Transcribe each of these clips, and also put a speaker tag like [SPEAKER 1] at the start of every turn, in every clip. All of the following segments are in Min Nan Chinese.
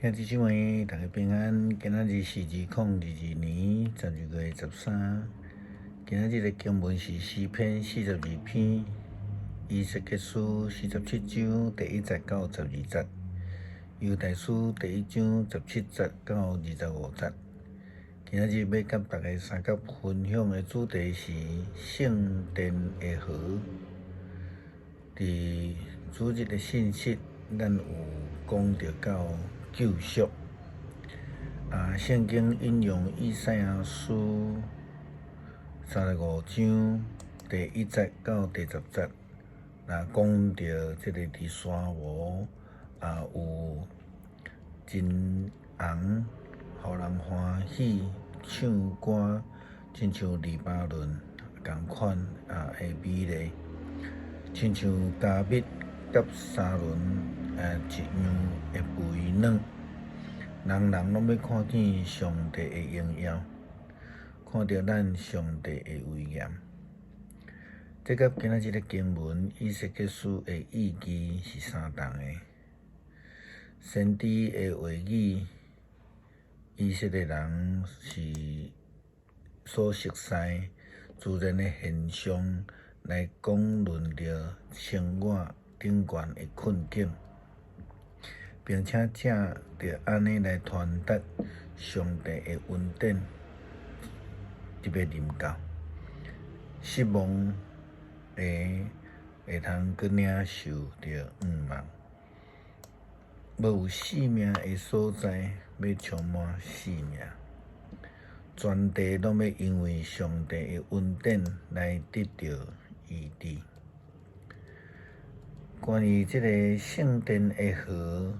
[SPEAKER 1] 兄弟姊妹，大家平安。今仔日是2022年12月13。今仔日的經文是詩篇42篇，以西結書47章第1節到12節，猶大書第1章17節到25節。今仔日欲佮大家相佮分享的主題是聖殿的河。佇主日的信息，咱有講著到救贖。啊，聖經引用以賽亞書35章第1節到第10節，來講著這个佇沙漠啊有真紅，予人歡喜唱歌，親像黎巴嫩仝款啊的美麗，親像迦密佮沙崙一樣的肥嫩，人人攏欲看見上帝的榮耀，看著咱上帝的威嚴。這佮今仔日的經文以西結書的意義是相仝的。先知的話語，以色列人是所熟悉自然的現象來講論著生活頂懸的困境，並且藉著按呢來傳達上帝的恩典特別臨到，失望的會通閣領受著向望。無有性命的所在，欲充滿性命。全地攏欲因為上帝的恩典來得著醫治。關於這个聖殿的河，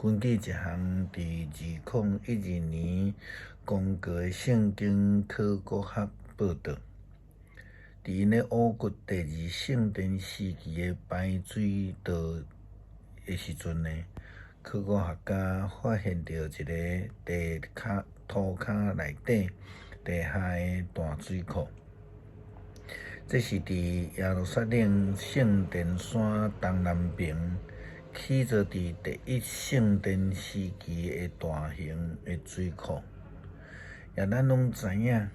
[SPEAKER 1] 根據一項佇2012年公告的聖經考古學報導，佇𪜶咧挖掘第二聖殿時期的排水道的時陣呢，考古學家發現著一个地跤塗跤內底地下的大水庫。這是佇耶路撒冷聖殿山東南爿起造佇第一聖殿時期的大型的水庫。也咱攏知影，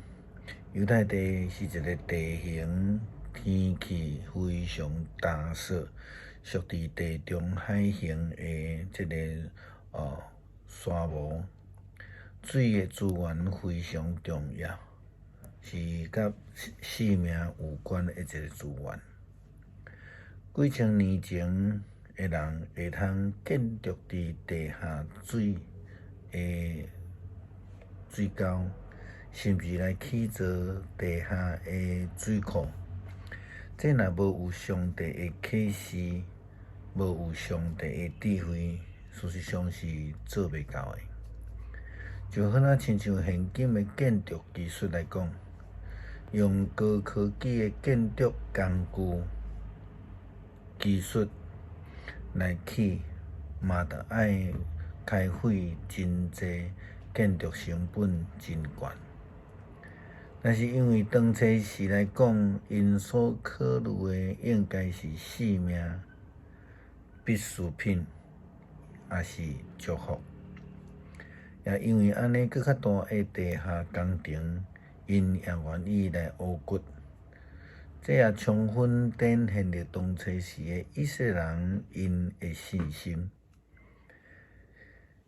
[SPEAKER 1] 猶太地是一个地形天氣非常乾燥，屬佇地中海型的這个沙漠，水的資源非常重要，是佮性命有關的一个資源。幾千年前的人會通建築佇地下水的水溝，甚至來起造地下的水庫。這若無有上帝的啟示，無有上帝的智慧，事實上是做袂到的。就好若親像現今的建築技術來講，用高科技的建築工具技術來起，嘛著愛開費真濟，建築成本真懸。但是因為當初時來講，𪜶所考慮的應該是性命必需品，抑是祝福。也因為按呢，閣較大的地下工程，𪜶也願意來挖掘。這也充分展現著當初時的以色列人𪜶的信心。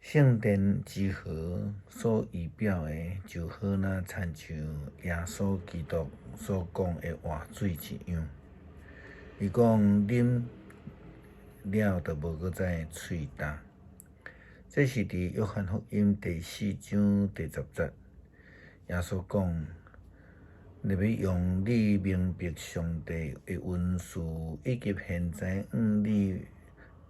[SPEAKER 1] 聖殿之河所預表的，就好若親像耶穌基督所講的活水一樣。伊講啉了就無閣再喙焦。這是佇約翰福音第4章第10節，耶穌講：若欲讓你明白上帝的恩賜，以及現在向你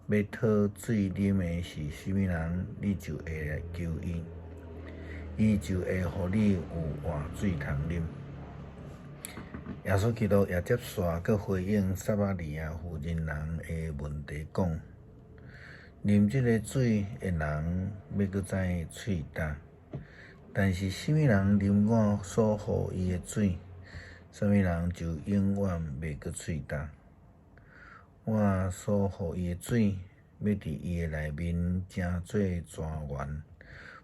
[SPEAKER 1] 欲討水啉的是啥物人，你就會來求伊，伊就會予你有活水通啉。耶穌基督也接續閣回應撒瑪利亞婦人的問題，講：啉這个水的人欲閣再喙焦，但是啥物人啉我所予伊的水，啥物人就永遠袂閣喙焦。我所予伊的水，欲佇伊的內面成做泉源，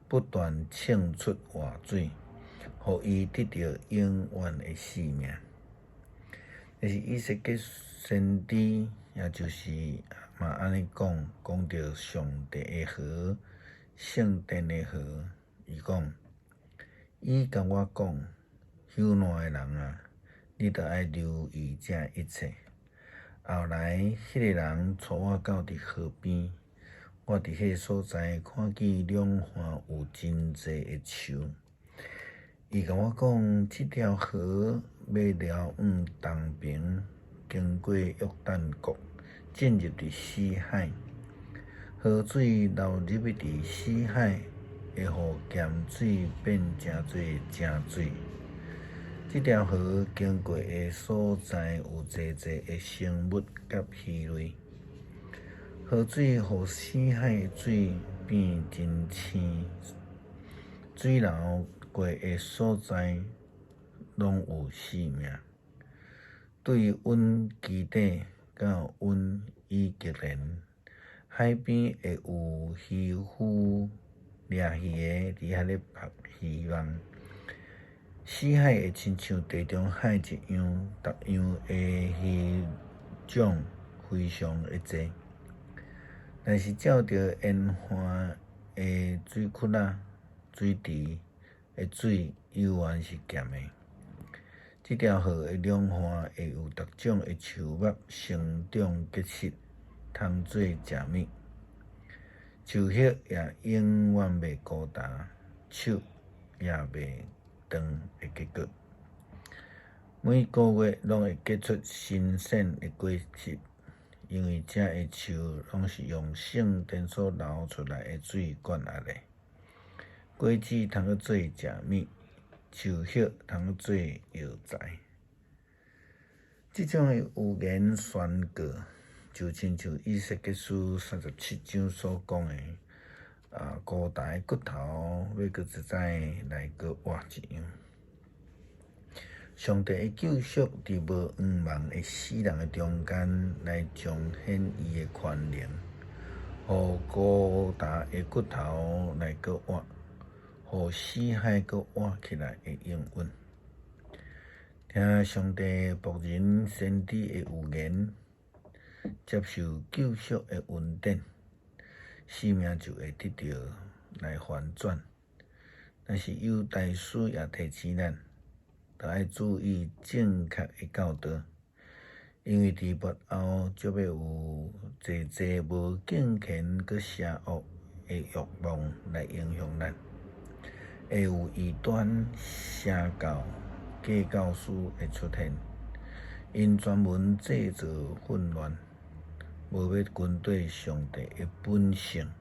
[SPEAKER 1] 不斷衝出活水，予伊得著永遠的生命。但是以西結先知，也就是嘛按呢講，講著上帝的河，聖殿的河，伊講，伊共我講，朽爛的人啊，你著愛留意這一切。後來，彼個人帶我到佇河邊，我佇彼個所在看見兩岸有真濟的樹。伊共我講，這條河欲流往東爿，經過約旦谷，進入佇死海。河水流入去佇死海，會予鹹水變成做正水。這條河經過的所在有濟濟的生物佮魚類。河水予死海的水變真清，水流過的所在攏有生命。對阮基底到阮以革連，海邊會有漁夫掠魚的佇遐咧縛漁網。死海會親像地中海一樣，逐樣的魚種非常的濟。但是照著沿岸的水窟仔、水池的水猶原是鹹的。這條河的兩岸會有逐種的樹木生長結實，通做食物。樹葉也永遠袂枯焦，樹也袂斷的結果。每個月攏會結出新鮮的果實，因為這的樹攏是用聖殿所流出來的水灌溉的。果子通去做食物，樹葉通去做藥材。這種的預言宣告，就親像以西結書37章所講的，孤焦的骨頭欲閣一再來閣活一樣。上帝的救贖佇無向望的死人的中間來彰顯伊的權能，予孤焦的骨頭來閣活，予死海閣活起來的應允。聽上帝僕人先知的預言，接受救贖的恩典，生命就會得著來翻轉。但是猶大書也提醒咱，著愛注意正確的教導，因為佇末後將欲有濟濟無敬虔閣邪惡的欲望來影響咱，會有異端邪教、假教師會出現，𪜶專門製造混亂，無欲跟綴上帝的本性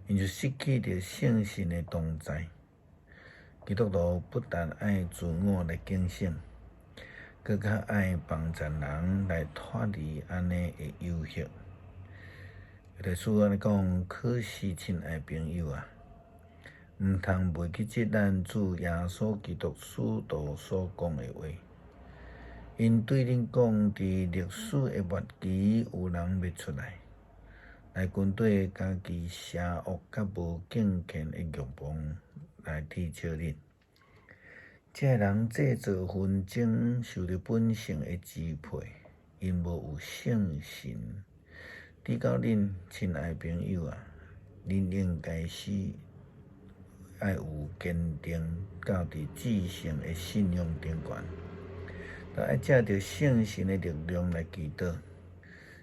[SPEAKER 1] ，𪜶就失去著聖神的同在。基督徒不但愛自我來警醒，閣較愛幫助人來脫離按呢的誘惑。猶大書按呢講，可是親愛朋友啊，毋通袂記得咱主耶穌基督使徒所講的話。𪜶對恁講，佇歷史的末期有人欲出來，來跟綴家己邪惡佮無敬虔的欲望來取笑恁。這个人製造紛爭，受著本性的支配，𪜶無有聖神。至到恁親愛朋友啊，恁應該是愛有堅定到佇至聖的信仰頂懸，著愛藉著聖神的力量來祈禱，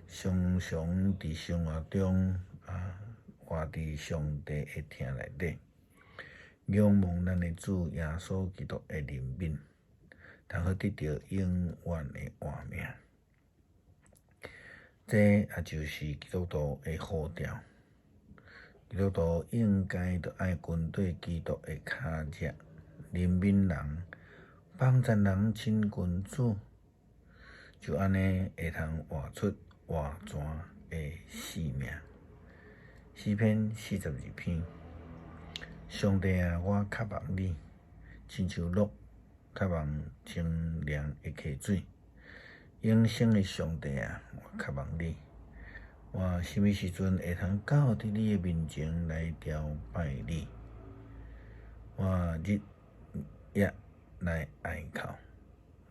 [SPEAKER 1] 常常佇生活中啊，活佇上帝的疼內底，仰望咱的主耶穌基督的憐憫，通好得著永遠的活命。這也就是基督徒的呼召。基督徒應該著愛跟綴基督的跤跡，憐憫人，幫助人親近主，就按呢會通活出活泉的生命。詩篇42篇，上帝啊，我渴望你，親像鹿渴望清涼的溪水。永生的上帝啊，我渴望你，我啥物時陣會通到佇你的面前來朝拜你？我日夜來哀哭，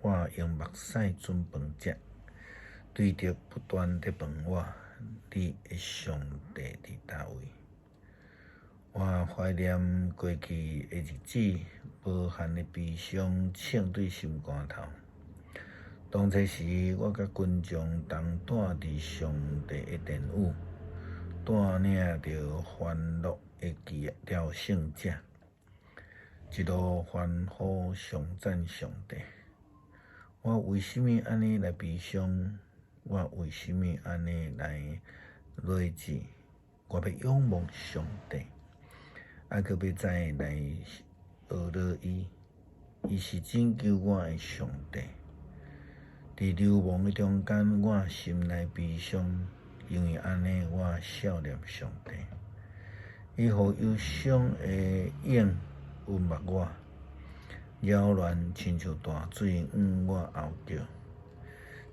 [SPEAKER 1] 我用目屎準飯食，對敵不斷佇問我：你的上帝佇佗位？我懷念過去的日子，無限的悲傷衝對心肝頭。當初時，我佮群眾同住佇上帝的殿宇，帶領著歡樂的朝聖者，一路歡呼頌讚上帝。我為啥物按呢來悲傷？我為啥物按呢來累死？我欲仰望上帝，猶閣欲再來呵咾伊，伊是拯救我的上帝。佇流亡的中間，我心內悲傷，因為按呢，我想念上帝。伊予憂傷的影隱沒我，擾亂親像大水向我吼叫，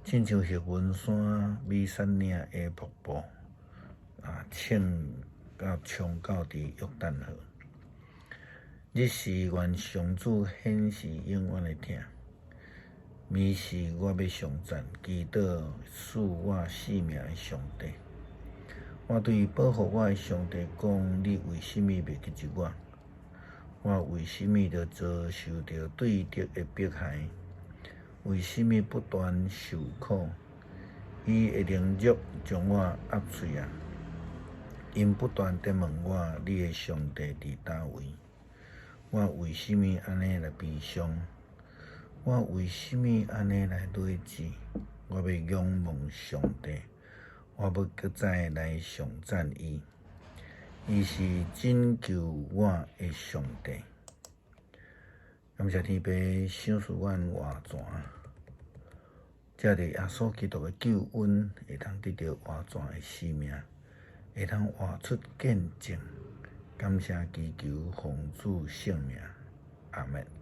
[SPEAKER 1] 親像黑雲山、米薩嶺的瀑布，啊，衝到佇約旦河。日時願上主顯示永遠的疼。暝時我欲頌讚，祈禱賜我性命的上帝。我對保護我的上帝講：你為啥物袂記得我？我為啥物著遭受著對敵的迫害？為啥物不斷受苦？伊的凌辱將我壓碎矣！𪜶不斷佇問我：你的上帝佇佗位？我為啥物按呢來悲傷？我為啥物按呢來累死？我欲仰望上帝，我欲閣再來頌讚伊。伊是拯救我的上帝。感謝天父賞賜阮活泉，藉著耶穌基督的救恩，會通得著活泉的生命，會通活出見證。感謝祈求奉主聖名，阿們。